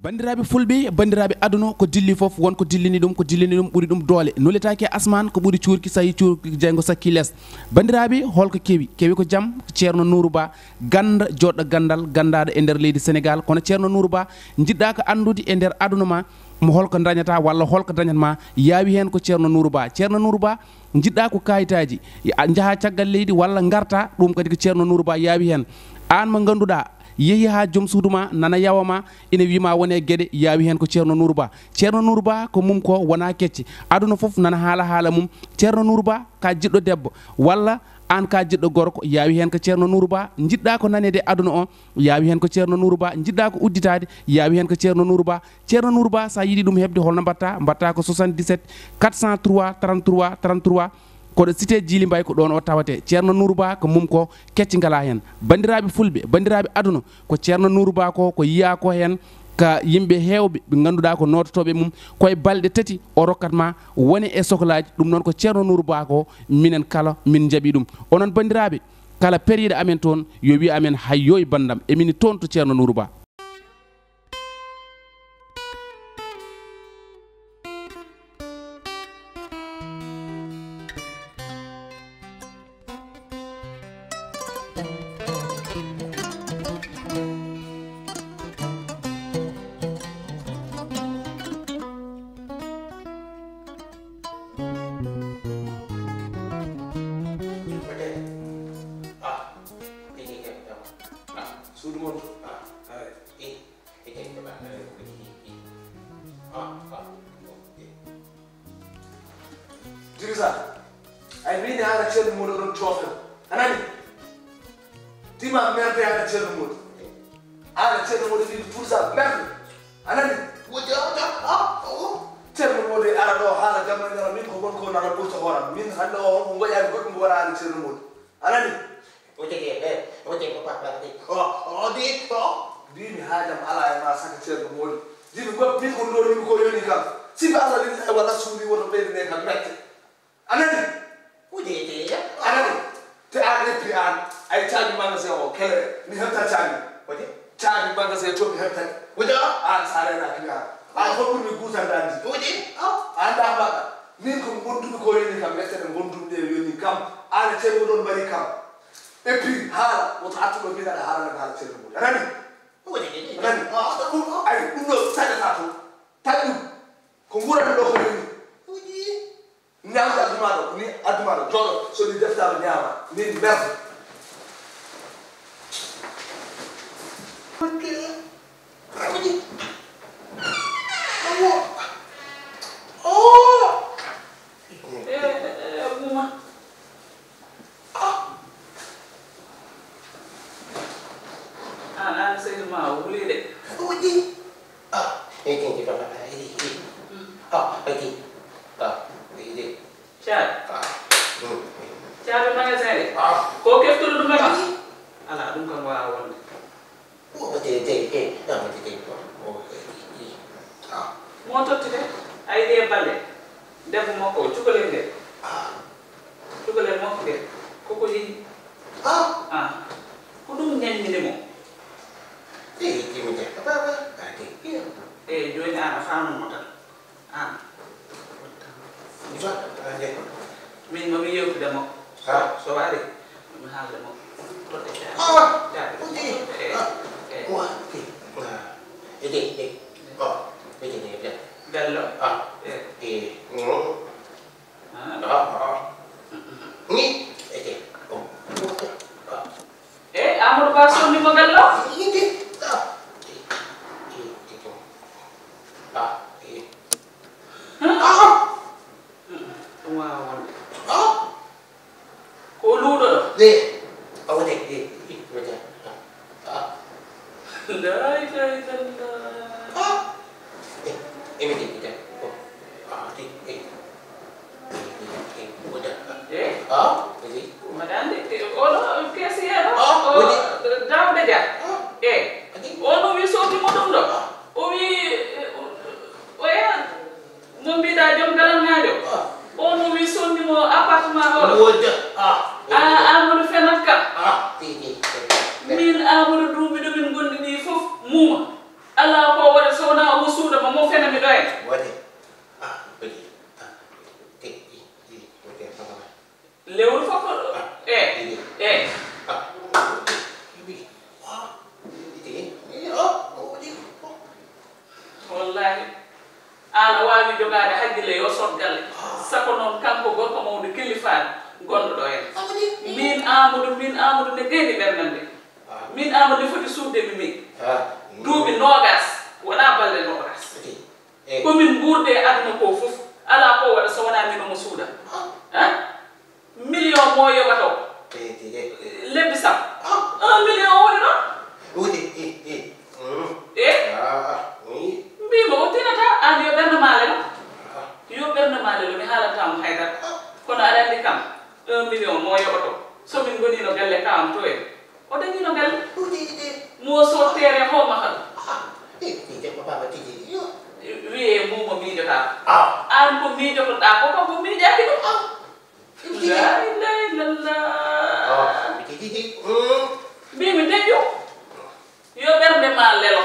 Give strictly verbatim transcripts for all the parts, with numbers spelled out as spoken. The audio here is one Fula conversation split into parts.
Banndiraaɓe fulɓe, banndiraaɓe aduna, ko dilli fof, won ko dillini ɗum, ko dillini ɗum ɓuri ɗum doole. Nuletaake e asmaan, ko ɓuri cuurki, so yii cuurki, jeyngo sakki les. Banndiraaɓe, holko kewi? Kewi ko jam, ko Ceerno Nuuru Ba, gannda, joɗɗo ganndal, ganndaaɗo e nder leydi Senegaal. Kono Ceerno Nuuru Ba, njiɗɗa ko anndude e nder aduna ma, mo holko dañata walla holko dañat ma, yaawi heen ko Ceerno Nuuru Ba. Ceerno Nuuru Ba, njiɗɗa ko kayitaaji, a njaha caggal leydi walla ngarta, ɗum kadi ko Ceerno Nuuru Ba yaawi heen. Aan mo ngannduɗaa, yehi haa joom suudu ma, nana yawa ma, ina wii ma wone geɗe, yaawi heen ko Ceerno Nuuru Ba. Ceerno Nuuru Ba ko mum ko wona kecce. Aduna fof nana haala haala mum. Ceerno Nuuru Ba ka jiɗɗo debbo, walla aan ka jiɗɗo gorko, yaawi heen ko Ceerno Nuuru Ba. Njiɗɗa ko naneede aduna o, yaawi heen ko Ceerno Nuuru Ba. Njiɗɗa ko udditaade, yaawi heen ko Ceerno Nuuru Ba. Ceerno Nuuru Ba, so a yiɗi ɗum heɓde, holno mbaɗta? Mbaɗta ko soixante-dix-sept quatre cent trois trente-trois trente-trois. Koɗo cité Djily Mbaye, ko ɗoon o tawate. Ceerno Nuuru Ba ko mum ko kecci ngalaa heen. Banndiraaɓe fulɓe, banndiraaɓe aduna, ko Ceerno Nuuru Ba ko, ko yiyaa ko heen ka yimɓe heewɓe ɓe ngannduɗaa ko noototooɓe mum, koye balɗe tati o rokkat ma wone e soklaaji. Ɗum noon ko Ceerno Nuuru Ba ko, minen kala min njaɓi ɗum. Onon banndiraaɓe, kala periiɗo amen toon, yo wiy amen, "Hayyo e banndam, emin toon to Ceerno Nuuru Ba." Ah, ini kan, ah, suudu mon. Ah, ay. Eh, eh, eh, eh, eh, eh. Ah, ah, eh. Dirisa, ay mini ala Ceerno Moodi oɗon coofen. A nani? Tima merde ala Ceerno Moodi. Ala Ceerno Moodi fii Dirisa merde. A nani? Wodi, ah, ah, ah, oh. Ceerno Moodi ara ɗo haala jamma ngara min ko won ko nana ɓurta hooram. Min hannde o ko ngoƴaani goɗɗum ko wara ala Ceerno Moodi. A nani? O jogii e ɓe, o jogii ko papa de. O, o di, o. Mbimi haajam ala e ma saka Ceerno Moodi. Jibi goɗɗo min ko ɗo yimɓe ko yoni kam. Sibi Allah lillahi wala suuɗi woto ɓeyde ne kam mette. A nani? O jogii te ya. A nani? Te an leppi an. Ay caabi magasin o kele. Mi hefta caabi. O jogii? Caabi magasin to mi hefta. O jogii? An sare na ki an. An fof ɓurmi guusande an di. O jogii? An da mbaɗa. Min ko gondumi ko yoni kam, mette ɗe gondumi ɗe yoni kam. An e Ceerno ɗon mbaɗi kam. Et puis, haala, woto artu ɗo mbiɗa aɗa haala, aɗa haala Ceerno Moodi. A nani? Woni ni. A nani? Ah, ah, ah, ah. Ay, ɗum ɗo saɗata to. Taƴ ɗum. Ko nguuran ɗo ko yoni. Woni. Ñaamde addumaa ɗo, ko ni addumaa ɗo. Jooɗo, so ni deftaama ñaama. Min merde. Ok. Woni. Awo. Oh. Eh, eh, eh, Buma. Ah. Ah, nana seydi ma o wuli de. Wuli. Ah, eh, eh, eh, eh, eh, eh. Mm. Ah, eh, eh. Ah, eh, eh. Caabi. Ah. Mm. Caabi magasin de. Ah. Ko keftuɗo ɗum ma? Ala, ɗum kam wawa wonde. O, te, te, eh, ah, te, te, o, eh, eh, ah. Mo totti de, a yiɗi e balle. Debbo makko o, cukalel ngel. Ah. Cukalel makko ngel, koko yehi. Ah. Ah. Ko ɗum ñaññini mo. Eh, timide. Ba, ba, ba, te, eh. Eh, jooni an a faamii mo tan. An. Min mami yewtude mo. Ha? So wari, mami haalde mo. Toɗɗe caabi. Ah! Caabi. Udi. Eh, ah. Eh. Wa, ti. Ah. Ede, ede. Oh, ede, ede. Bello. Ah. Eh. Eh. Mm. Ah. Ah, ah. Ni, ede. Oh. Ah. Eh, Amadou Ba sonni mo bello? Yidi. Ah. Eh, eh, eh, eh. Ah, eh. Hmm? Ah. Ɗum wawa wonde. Ah. Ko luuɗo ɗo? De. Awa de, de, de, de. Ah. La ilaha illallah. Ah. Eh, eh, mi de, mi de. Oh. Ah, de, eh. Eh? Madame, oɗo caissier o, ah, o woni? Daouda Dia. Ah, Wallaahi, aan a waawi jogaade hakkille yo sot galle. Sako noon kanko gorko mawɗo killifaaɗo gonɗo ɗo en. Min Aamadu, min Aamadu ne gayni ɓernde am. Min Aamadu ne foti suuɗde mi min. Duuɓi noogaas, wonaa balɗe noogaas. Ko min nguurdi e aduna ko fof, alaa ko waɗa so wonaa min omo suuɗa. Million mo yoɓata o. Lebbi sappo. Un million woni ɗon. Wuti, i, i. E? Mbima o tinata, aan yo ɓernde ma lelo. Yo ɓernde ma lelo, mi haalanta mo haydara. Kono aɗa anndi kam, un million mo yoɓata o. So min ngonino galle ka am to en. O dañino galle. Mo so tere ho mahal. Wiye mo mo miijotaa. Aan ko miijotoɗaa ko kam ko miijaaki ɗum. La ilaha illallah. Mbimi deƴƴu. Yo ɓernde ma lelo.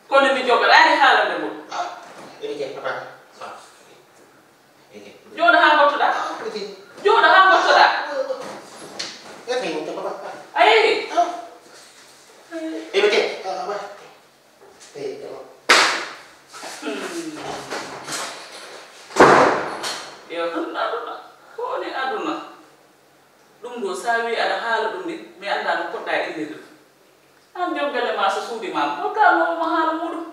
Kono mi jogoɗaani haalande mum. Jooɗo haa ngottoɗaa. Jooɗo haa ngottoɗaa. A yehi. Yo tan aduna. Ko woni aduna? Ɗum ɗo, so a wii aɗa haala ɗum ni, mi anndaa no poɗɗaa innirde ɗum. Aan joom galle ma so suuɗii ma, hol kaanoowo mo haala muuɗum?